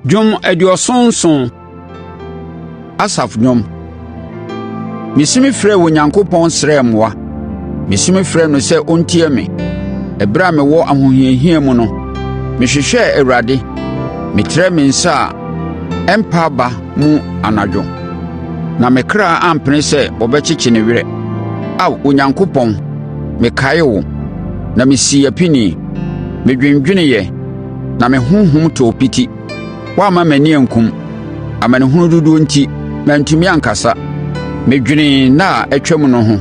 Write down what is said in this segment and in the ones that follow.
Dwom 77. Asaf dwom. Mesu mefrɛɛ Onyankopɔn srɛɛ mmoa; mesu mefrɛɛ no sɛ ɔntie me. Ɛberɛ a mewɔ ahohiahia mu no, mehwehwɛɛ Awurade; metrɛɛ me nsa a ɛmpa aba mu anadwo, na me kra ampene sɛ wɔbɛkyekye ne werɛ. Ao Onyankopɔn, mekaee wo, na mesii apinie; medwendweneeɛ na me honhom tɔɔ piti. Woamma m'ani ankum. Amanehunu dodoɔ enti, mantumi ankasa. Medwenee nna a atwam no ho,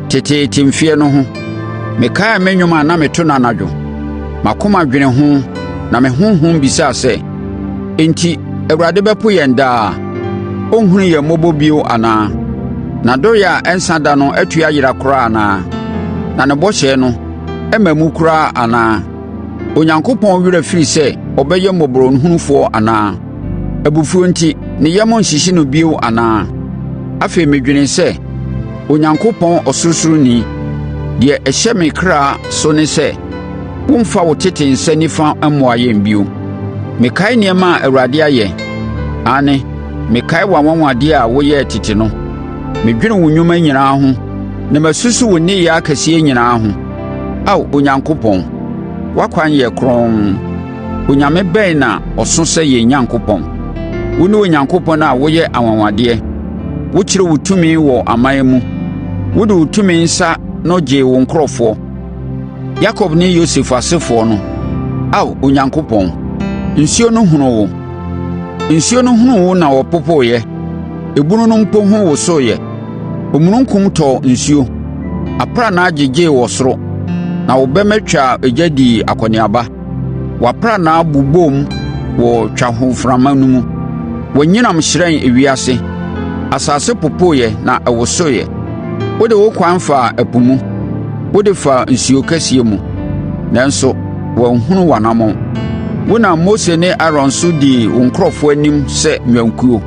teteete mfeɛ no ho. Mekaee me nnwom a na meto no anadwo. M'akoma dwenee ho na me honhom bisaa sɛ: “Enti Awurade bɛpo yɛn daa? Ɔrenhunu yɛn mmɔbɔ bio anaa? N'adɔeɛ a ɛnsa da no atu ayera koraa anaa? Na ne bɔhyɛ no, ɛremma mu koraa anaa?” Onyankopɔn werɛ afiri sɛ ɔbɛyɛ mmɔborɔhunufoɔ anaa? Abufuo enti ne yam nhyehye no bio anaa? Afei medwenee sɛ, Onyankopɔn Ɔsorosoroni, deɛ ɛhyɛ me kra so ne sɛ womfa wo tete nsa nifa mmoa yɛn bio. Mekae nneɛma a Awurade ayɛ; aane, mekae w'anwanwadeɛ a woyɛɛ tete no. Medwene wo nnwuma nyinaa ho na masusu wo nneyɛɛ akɛseɛ nyinaa ho. Ao Onyankopɔn, w'akwan yɛ kronn. Onyame bɛn na ɔso sɛ yɛn Onyankopɔn? Wone Onyankopɔn a woyɛ anwanwadeɛ; wokyerɛ wo tumi wɔ aman mu. Wode wo tumi nsa no gyee wo nkurɔfoɔ, Yakob ne Yosef asefoɔ no. Ao Onyankopɔn, nsuo no hunuu wo, nsuo no hunuu wo na wɔpopoeɛ; ebunu no mpo ho wosoeɛ. Omununkum tɔɔ nsuo, aprannaa gyegyee wɔ soro; na wo bɛmma twaa ogya dii akɔneaba, w'aprannaa boboom wɔ twahoframa no mu. W'anyinam hyerɛn ewiase; asase popoeɛ na ɛwosoeɛ. Wode wo kwan faa ɛpo mu, wode faa nsuo kɛseɛ mu, nanso wɔanhunu w'anammɔn. Wonam Mose ne Aaron so dii wo nkurɔfoɔ anim sɛ nnwankuo.